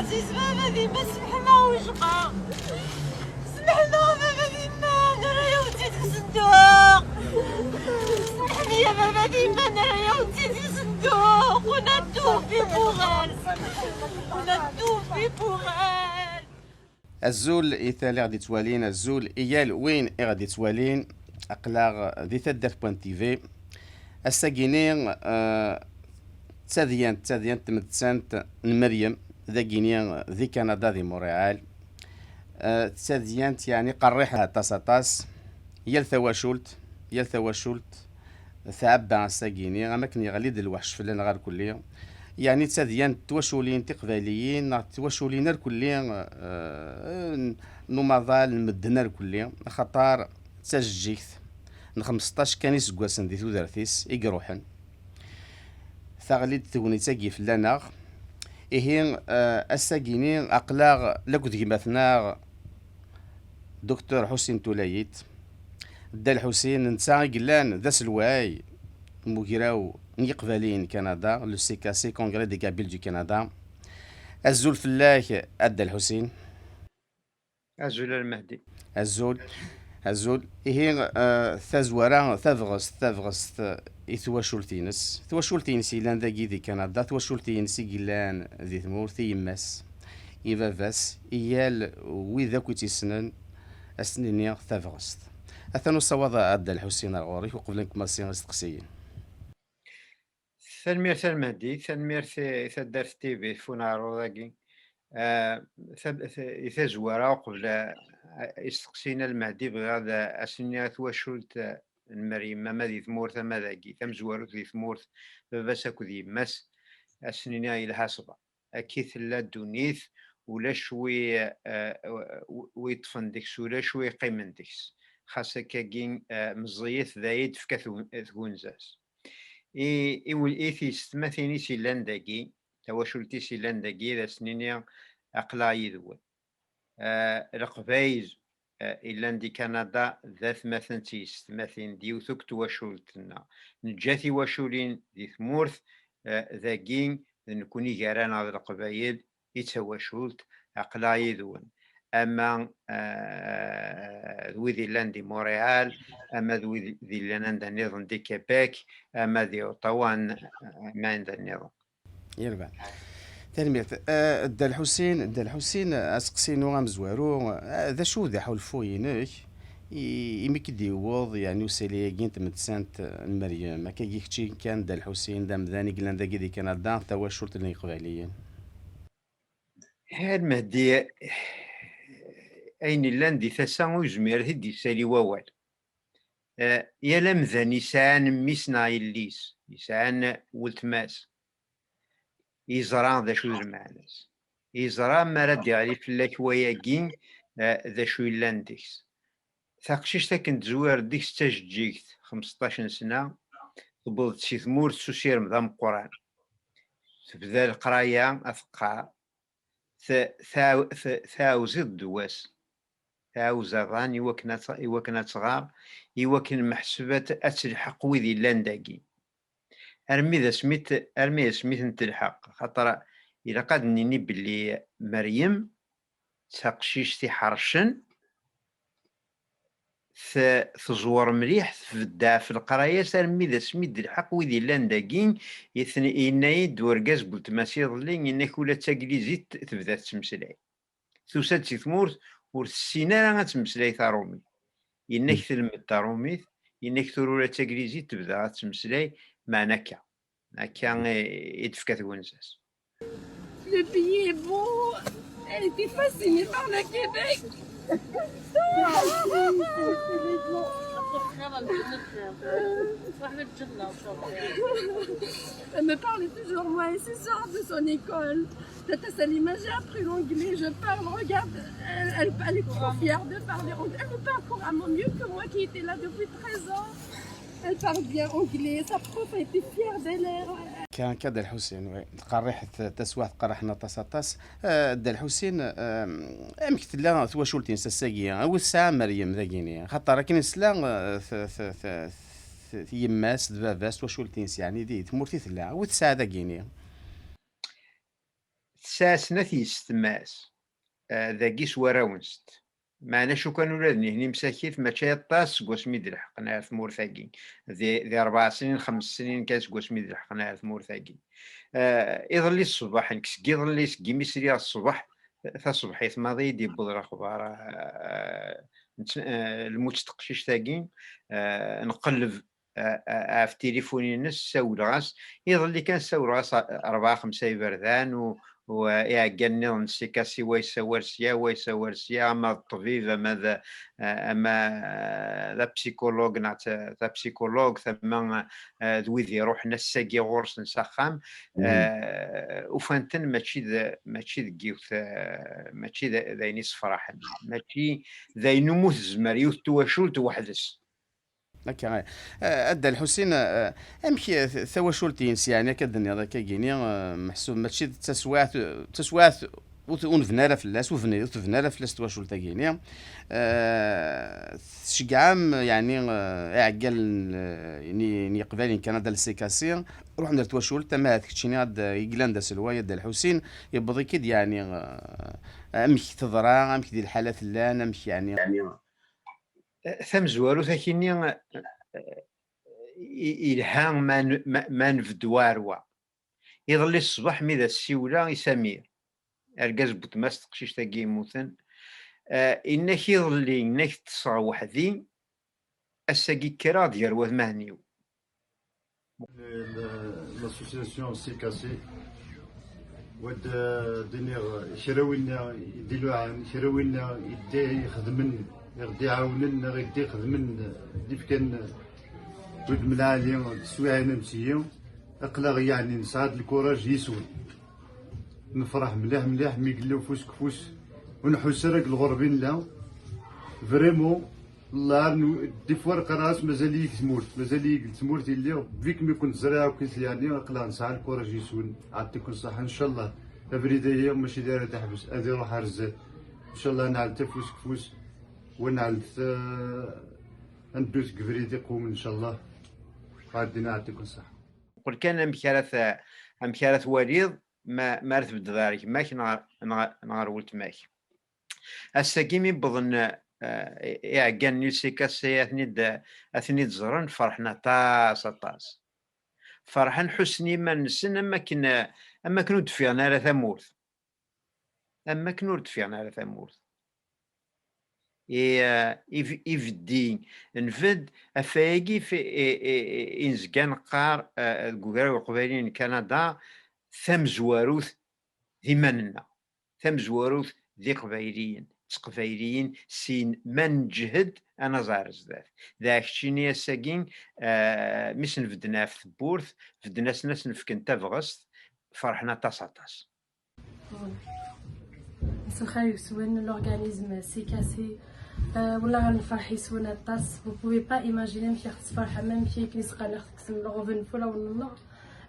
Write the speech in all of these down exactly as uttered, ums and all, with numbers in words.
Tis baba d yemma, semḥen-aɣ wejqa. Semḥen-aɣ baba d yemma, nerra-yawen-tt-id deg usenduq. Semḥen-iyi a baba d yemma, nerra-yawen-tt-id deg usenduq. On a tout fait pour elle. On a tout fait pour elle. Azul i tala i ɣ-d-ittwalin, azul i yal win i ɣ-d-ittwalin. Aql-aɣ di taddart point T V. Ass-agi-ni, eh, d tadyant, d tadyant tmettant n Meryem, dagini di Kanada, di Montréal. Eh, d tadyant, yeɛni, qerriḥet aṭas, aṭas. Yal tawacult, yal tawacult tɛebba ass-agi-ni, am akken yeɣli-d lweḥc fell-aneɣ arkelli. Yeɛni d tadyant n twaculin tiqbayliyin, neɣ d twaculin arkelli, eh, n, n umaḍal, n medden arkelli, axaṭer d tajeǧǧigt n xmesṭac kan iseggasen di tudert-is i iruḥen. Taɣli-d tegnit-agi fell-aneɣ. Ihi, eh, ass-agi-ni aql-aɣ lakked gma-tneɣ Docteur Ḥusin Tulayit. Dda Lḥusin, netta i yellan d aselway n ugraw n Yiqbayliyen n Kanada, le C K C, Congrès des Kabyles du Canada. Azul fell-ak, a Dda Lḥusin. Azul a Lmehdi. Azul. Azul. Ihi, eh, tazwara, tabɣest, tabɣest, eh, i twacult-ines. Twacult-ines yellan dagi di Kanada, twacult-ines i yellan di tmurt, i yemma-s, i baba-s, i yal wid akk i tt-yessnen, ad s-nini tabɣest. Atan usawaḍ a Dda Lḥusin ar ɣur-k, uqbel ad nkumaṣi isteqsiyen. Tanemmirt a Lmehdi, tanemmirt i taddart T V ɣef uneɛruḍ-agi. Ah, tab-, t-, i tazwara, uqbel, ah, isteqsiyen a Lmehdi, bɣiɣ ad, ah, as-iniɣ i twacult, ah, n Meryem, ama di tmurt, ama dagi, tamezwarut di tmurt, baba-s akked yemma-s, ad s-nini yelha ṣṣber. Akka i tella ddunit, ulac wi, eh, wi, wi yeṭṭfen deg-s, ulac wi yeqqimen deg-s. Xas akkagi, eh, meẓẓiyet, d aya i d-tefka tgu-, tgunza-s. I, i, i tiyessetmatin-is yellan dagi, tawacult-is yellan dagi, ad as-nini aql-aɣ yid-wen. Eh, Leqbayel, eh, yellan di Kanada, d atmaten d tiyessetmatin, d yiwet akk twacult-nneɣ. Neǧǧa tiwaculin di tmurt, eh, dagi, d nekkni gar-aneɣ d Leqbayel, i d tawacult, aql-aɣ yid-wen. Ama, eh, d wid yellan di Montréal, ama d wid yellan anda nniḍen di Québec, ama di Ottawa, n-, ama anda nniḍen. Yerbeḥ. Tanemmirt. Eh, Dda Lḥusin, Dda Lḥusin, aseqsi-inu amezwaru, eh, d acu d aḥulfu-inek i, imi k-id-yewweḍ, yeɛni, usali-agi n tmettant n Meryem? Akkagi kečči kan, Dda Lḥusin, d amdan i yellan dagi di Kanada, tawacult n Yiqbayliyen. A Lmehdi, ayen illan di tasa ur yezmir ad t-id-yessali wawal. Eh, yal amdan yesɛan mmi-s neɣ yelli-s, yesɛan weltma-s, yeẓra d acu d lmeɛna-s. Yeẓra mi ara d-iɣli fell-ak wayagi, eh, d acu yellan deg-s. Taqcict akken tezwir deg-s d tajeǧǧigt, xmesṭac n sna, tewweḍ-d si tmurt s usirem d ameqqran. Tebda leqraya ad teqqar, t-, tɛaw-, t-, tɛawez-it ddwa-s. Tɛawez aḍan i wakken ad t-, i wakken ad tɣer, i wakken meḥsub ad t-, ad telḥeq wid yellan dagi. Armi d asmi t-, armi d asmi ten-telḥeq. Xaṭer ilaq ad d-nini belli Meryem d taqcict iḥercen, t-, teẓwer mliḥ, tbeddeɛ ɣef leqraya-s armi d asmi d-telḥeq wid yellan dagi. Yenna-yi-d urgaz n weltma-s iḍelli, yenna-k ula d taglizit tebda tettmeslay. Tusa-d si tmurt, ur tessin ara ad temmeslay tarumit. Yenna-k telmed tarumit, yenna-k tura ula d taglizit tebda ad temmeslay, meɛna akka. Akka i, i d-tefka tgunza-s. Le pays est beau. Elle était fascinée par le Québec. Elle me parle toujours, moi et ses sœurs, de son école. Tata Salima, j'ai appris l'anglais, je parle, regarde, elle, elle, elle est trop fière de parler anglais. Elle me parle couramment mieux que moi qui étais là depuis treize ans. Elle parle bien anglais, sa prof a été fière d'elle. Kan, kan Dda Lḥusin, oui. Tqerriḥ t-, taswiɛt qerriḥen aṭas, aṭas. Eh, Dda Lḥusin, eh, amek tella twacult-ines ass-agi? Awi tesɛa Meryem dagini? Xaṭer akken i nesla, eh, t-, t-, t-, t-, yemma-s d baba-s, twacult-ines, yeɛni di tmurt i tella. Awi tesɛa dagini? tesɛa snat yessetma-s, eh, dagi s warraw-nsent. Meɛna cukan ula d nihni msakit, mačči aṭas seg wasmi d-leḥqen ar tmurt-agi. Di, di rebɛa snin, xems snin kan seg wasmi d-leḥqen ar tmurt-agi. Eh, iḍelli ṣṣbeḥ, nekk seg iḍelli, seg imi sliɣ ṣṣbeḥ, taṣebḥit maḍi i d-yewweḍ lexbar, eh, nett-, eh, lmut n teqcict-agi, eh, nqelleb, eh, eh, ɣef tilifun-ines, ssawleɣ-as. Iḍelli kan ssawleɣ-as, eh, rebɛa, xemsa iberdan, u, u, eh, iɛeggalen nniḍen n sikasi, wa yessawal sya, wa yessawal sya, ama d ṭṭbib, ama d, eh, ama d apsikulug, neɣ d ta-, tapsikulug, tama, eh, d wid iruḥen ass-agi ɣur-sen s axxam. Eh, ufan-ten mačči d, mačči deg yiwet, eh, mačči d, d ayen issefraḥen, mačči d ayen umi tezmer yiwet twacult weḥd-s. Akka, eh, a Dda Lḥusin, eh, amek, eh, t-, tawacult-ines, yeɛni, akka d-tenniḍ, akka gini, eh, meḥsub mačči d taswiɛt, taswiɛt ur t-, ur nebni ara fell-as, ur bni-, ur tebni ara fell-as twacult-agi-ni. Eh, tceggɛem, yeɛni, eh, iɛeggalen, eh, n, n Yiqbayliyen n Kanada, le C K C, ruḥen ar twacult, ama ahat keččini ad, i yellan d aselway, a Dda Lḥusin, yewweḍ-ik-id, yeɛni, eh, amek teḍra, amek di lḥalat llan, amek, yeɛni, tamezwarut akini, eh, i-, ilha ma n-, ma, ma nbedd wa ar wa. Iḍelli ṣṣbeḥ mi d as-siwleɣ i Samir, argaz n weltma-s teqcict-agi yemmuten, eh, inna-k iḍelli, inna-k ṭṭseɣ weḥd-i, ass-agi kkreɣ-d gar watmaten-iw. L-, l-, l'association C K C, wad, eh, d-iniɣ kra winna i d-iluɛan, kra winna i d-ixedmen, i ɣ-d-iɛawnen, neɣ i d-ixedmen, d-ifkan udem lɛali, d teswiɛin am tiyi, aql-aɣ yeɛni nesɛa-d lkuraj yis-wen. Nefreḥ mliḥ, mliḥ, mi yella ufus deg ufus, ur nḥuss ara deg lɣerba i nella. Vraiment, Allah, des fois qqareɣ-as mazal-iyi deg tmurt, mazal-iyi deg tmurt i lliɣ, vu que mi ken-ẓriɣ akk, yeɛni, aql-aɣ nesɛa lkuraj yis-wen, ɛeṭṭiken ṣṣeḥḥa, ncallah, abrid-agi mačči d ara d aḥbes, ad iruḥ ar zdat, ncallah, ad nɛeddi afus deg ufus, wa nɛellet, eh, ad neddu deg ubrid iqewmen, ncallah, ɛeddin, ɛeṭṭiken ṣṣeḥḥa. Muqel kan amek ara t-, amek ara twaliḍ ma, ma ara tbeddeḍ ar gma-k neɣ, neɣ, neɣ ar weltma-k. Ass-agi mi wwḍen, eh, iɛeggalen n U C K C, ad ten-id-, ad ten-id-ẓren, ferḥen aṭas, aṭas. Ferḥen, ḥussen i iman-nsen am akken, am akken ur d-ffiɣen ara tamurt. Am akken ur d-ffiɣen ara tamurt. I, eh, i v-, ibeddi, nbedd, ɣef wayagi f-, i, i, i, i nezga neqqar, eh, deg Ugraw Iqbayliyen n Kanada, tamezwarut d iman-nneɣ. Tamezwarut d Iqbayliyen, d Teqbayliyin, sin ma neǧhed ad naẓ ar zdat. D keččini ass-agi, eh, mi sen-bedden ɣef tewwurt, bedden-asen, ad sen-fken tabɣest, ferḥen aṭas, aṭas. Mselxir yes-wen, l'organisme C K C. Euh, wala ɣer nferḥ yes-wen aṭas. Vous pouvez pas imaginer amek i ɣ-tesferḥem, amek i ken-isqan i ɣ-tekksem lɣeḍn f ulawen-nneɣ.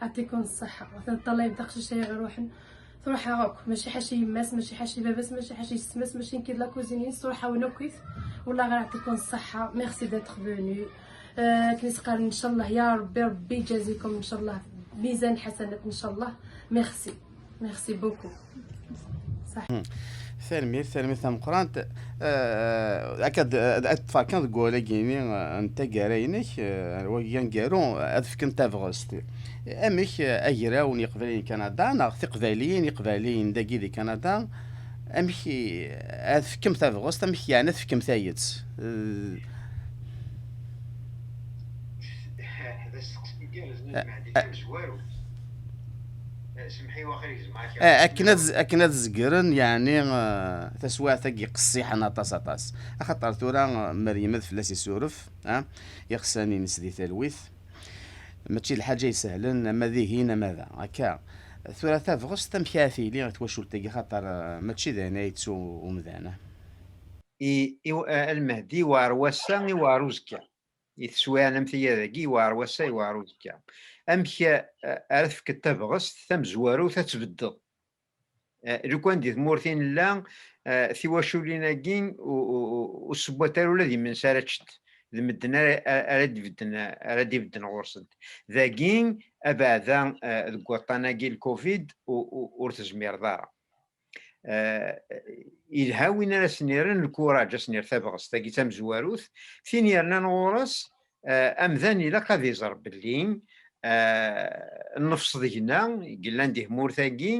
Ɛṭiken ṣṣeḥḥa. Atan ṭṭalayem taqcict-a iɣ-iruḥen. Truḥ-aɣ akk. Mačči ḥaci yemma-s, mačči ḥaci baba-s, mačči ḥaci yessetma-s, mačči nekk d la cousine-ines, truḥ-awen akkit. Wala ɣer ɛṭiken ṣṣeḥḥa. Merci d'être venu. Euh, akken i s-qqaren, ncallah, ya Rebbi, Rebbi iǧazikum, ncallah, mizan ḥasanat, ncallah. Merci. Merci beaucoup. Tanemmirt, tanemmirt tameqqrant. Eh, akka d, ad ṭṭfeɣ kan deg wawal-agi-ni, eh, n taggara-inek, eh, wagi aneggaru, ad fken tabɣest. Amek, eh, agraw n Yiqbayliyen n Kanada, neɣ Tiqbayliyin, Iqbayliyen dagi di Kanada, amek i, ad fkem tabɣest, amek yeɛni ad fkem tayet? Eh, Eh, eh, eh, akken ad z-, akken ad zegren, yeɛni, eh, taswiɛt-agi qessiḥen aṭas, aṭas. Axaṭer tura, eh, Meryem ad fell-as isuref, ah, iɣsan-ines di talwit. Mačči d lḥaǧa isehlen, ama dihin, ama da, akka. Tura tabɣest, amek ara tili twacult-agi, axaṭer, eh, mačči d ayen ay yettu umdan, ah. I, i, eh, Lmehdi, yewɛer wass-a, yewɛer uzekka. I teswiɛin am tiya dagi, yewɛer wass-a, yewɛer uzekka. Amek, eh, ara tefkeḍ tabɣest tamezwarut ad tbeddeḍ? Eh, lukan di tmurt i nella, eh, tiwaculin-agi u-, u-, u-, ur ssewwat ara ula d imensi ara ččent. d medden ara d-ibedden ɣur-sent. Dagi abeɛda deg waṭṭan-agi n covid ur tezmireḍ ara. Yelha win ara s-nirren lkuraǧ, ad s-nirr tabɣest-agi d tamezwarut. Tin yernan ɣur-s, amdan ilaq ad iẓer belli nnefs deg-neɣ i yellan di tmurt-agi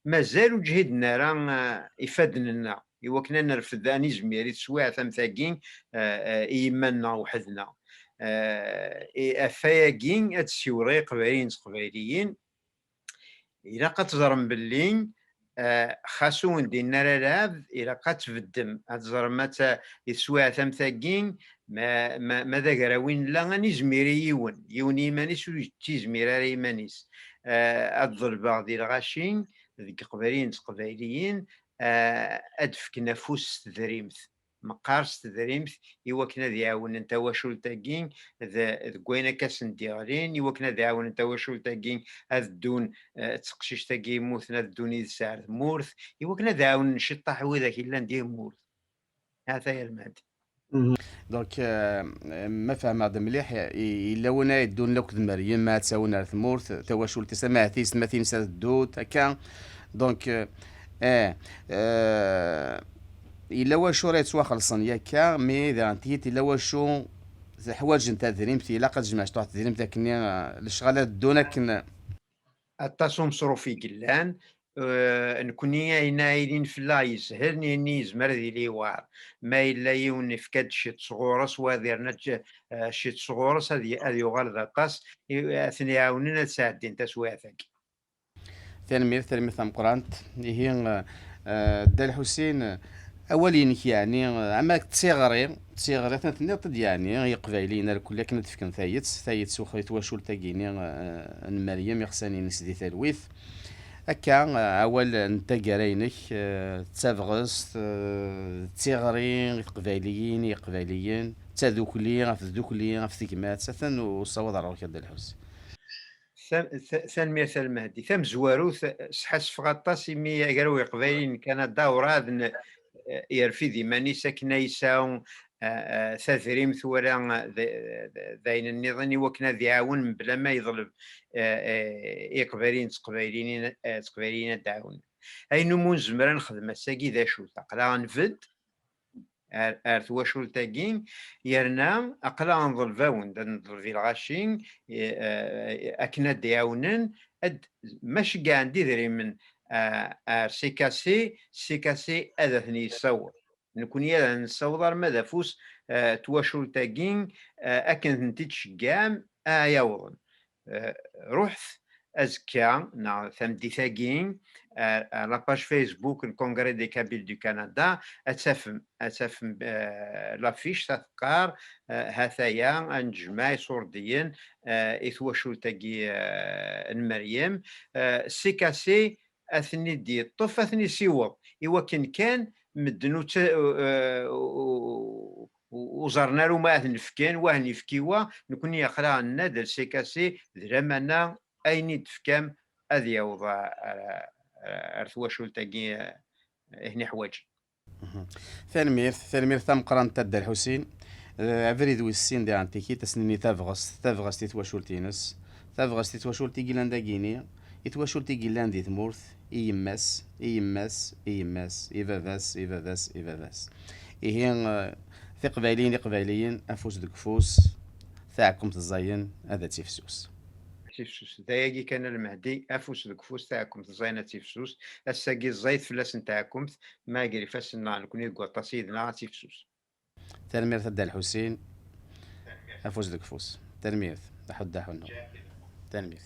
mazal ur ǧhiden ara ifadden-nneɣ i wakken ad nerfed, ad nizmir i teswiɛt am tagi i yiman-nneɣ weḥd-neɣ. Ɣef wayagi ad d-ssiwleɣ i Iqbayliyen d Teqbayliyin. Ilaq ad teẓrem belli xas ur wen-d-yenni ara lɛebd, ilaq ad tbeddem, ad teẓrem ma d ta-, i teswiɛt am tagi, ma, ma, ma d agraw i nella, ad nizmir i yiwen, yiwen i yiman-is ur yettizmir ara i yiman-is. Ad ḍelbeɣ di lɣaci, deg Iqbayliyen d Teqbayliyin, ad d-fken afus s tedrimt, meqqar s tedrimt, i wakken ad iɛawnen tawacult-agi d, deg wayen akka sen-d-iɣlin, i wakken ad iɛawnen tawacult-agi ad ddun, eh, d teqcict-agi yemmuten ad ddun yid-s ar tmurt, i wakken ad iɛawnen ciṭṭaḥ widak yellan di tmurt. Hata ya lmad. Donc, euh, ma fehmeɣ-d mliḥ, i-, yella win ara yeddun akked Meryem, ad tt-awin ar tmurt, tawacult-is, ama ahat tiyessetmatin-is ad ddunt, akka. Donc, euh, eh, euh, yella wacu ara yettwaxelṣen yakka, mais daɣen tiyit yella wacu teḥwaǧen tadrimt, ilaq ad tejmeɛ cṭuḥ tedrimt akken, eh, lecɣal ad ddun akken. Aṭas umeṣruf i yellan, eh, nekni ayen ara yilin fell-aɣ yeshel, nini yezmer ad yili yewɛer. Ma yella yiwen ifka-d ciṭ sɣur-s, wayeḍ yerna-d, eh, ciṭ sɣur-s, ad y-, ad yuɣal d aṭas, i, ad ten-iɛawnen ad sɛeddin taswiɛt-agi. Tanemmirt, tanemmirt tameqqrant. Ihi, eh, eh, Dda Lḥusin, eh, awal-inek, yeɛni, eh, ama d tiɣri, d tiɣri, atan tenniḍ-d, yeɛni, i Iqbayliyen irkelli akken ad d-fken tayet, tayet s uxri twacult-agi-ni, eh, n Meryem, ixsan-ines di talwit. Akka, eh, awal n taggara-inek, eh, d tabɣest, eh, d tiɣri i Teqbayliyin, i Iqbayliyen, d tadukli, ɣef tdukli, ɣef tegmat, atan usawaḍ ar ɣur-k a Dda Lḥusin. Tam-, ta-, tanemmirt a Lmehdi. Tamezwarut, sḥassfeɣ aṭas imi Agraw Iqbayliyen n Kanada urɛad n-, yerfid iman-is akken ad yesɛu, eh, eh, tadrimt wala d, d, d ayen nniḍen i wakken ad iɛawen mebla ma yeḍleb, eh, eh, Iqbayliyen d Teqbayliyin, eh, Teqbayliyin ad d-ɛawnen. Ayen umi nezmer ad nexdem ass-agi d acu? Aql-aɣ nbedd, ar, ar twacult-agi, yerna aql-aɣ nḍelb-awen-d, ad neḍleb i lɣaci, eh, eh, akken ad d-ɛawnen, ad, ma ceggɛen-d idrimen, eh, ar C K C, C K C ad ten-yessaweḍ. Nekni ad nessaweḍ arma d afus, eh, twacult-agi, eh, akken tent-id-tceggɛem, ad ɛawḍen. Eh, ruḥet azekka neɣ tameddit-agi ar, ar la page Facebook n Congrès des Kabyles du Canada, ad tafem, ad tafem, eh, l'affiche, ta teqqar, eh, hataya, ad nejmeɛ iṣurdiyen, eh, i twacult-agi, eh, n Meryem. Eh, C K C ad ten-id-yeṭṭef, ad ten-isiweḍ, i wakken kan medden ur tt-, eh, ur, ur ẓerren ara uma ad ten-fken, wah nefki wa, nekni aql-aɣ nenna-d ar C K C d lamana ayen i d-tefkam ad yaweḍ ar, ar, ar twacult-agi, eh, i ten-iḥwaǧen. Mhm. Tanemmirt, tanemmirt tameqqrant a Dda Lḥusin. Eh, abrid wis sin diɣen tikit, ad s-nini tabɣest, tabɣest i twacult-ines, tabɣest i twacult i yellan dagini, i twacult i yellan di tmurt, i yemma-s, i yemma-s, i yemma-s, i baba-s, i baba-s, i baba-s. Ihi, eh, tiqbayliyin, iqbayliyen, afus deg ufus, taɛkemt ẓẓayen, ad tifsus. Tifsus. D ayagi kan a Lmehdi, afus deg ufus, taɛkemt ẓẓayen ad tifsus. Ass-agi ẓẓayet fell-asen taɛkemt, ma gar ifassen-nneɣ nekni deg waṭas yid-neɣ ad tifsus. Tanemmirt a Dda Lḥusin, afus deg ufus. Tanemmirt, aḥuddu aḥunnu. Tanemmirt.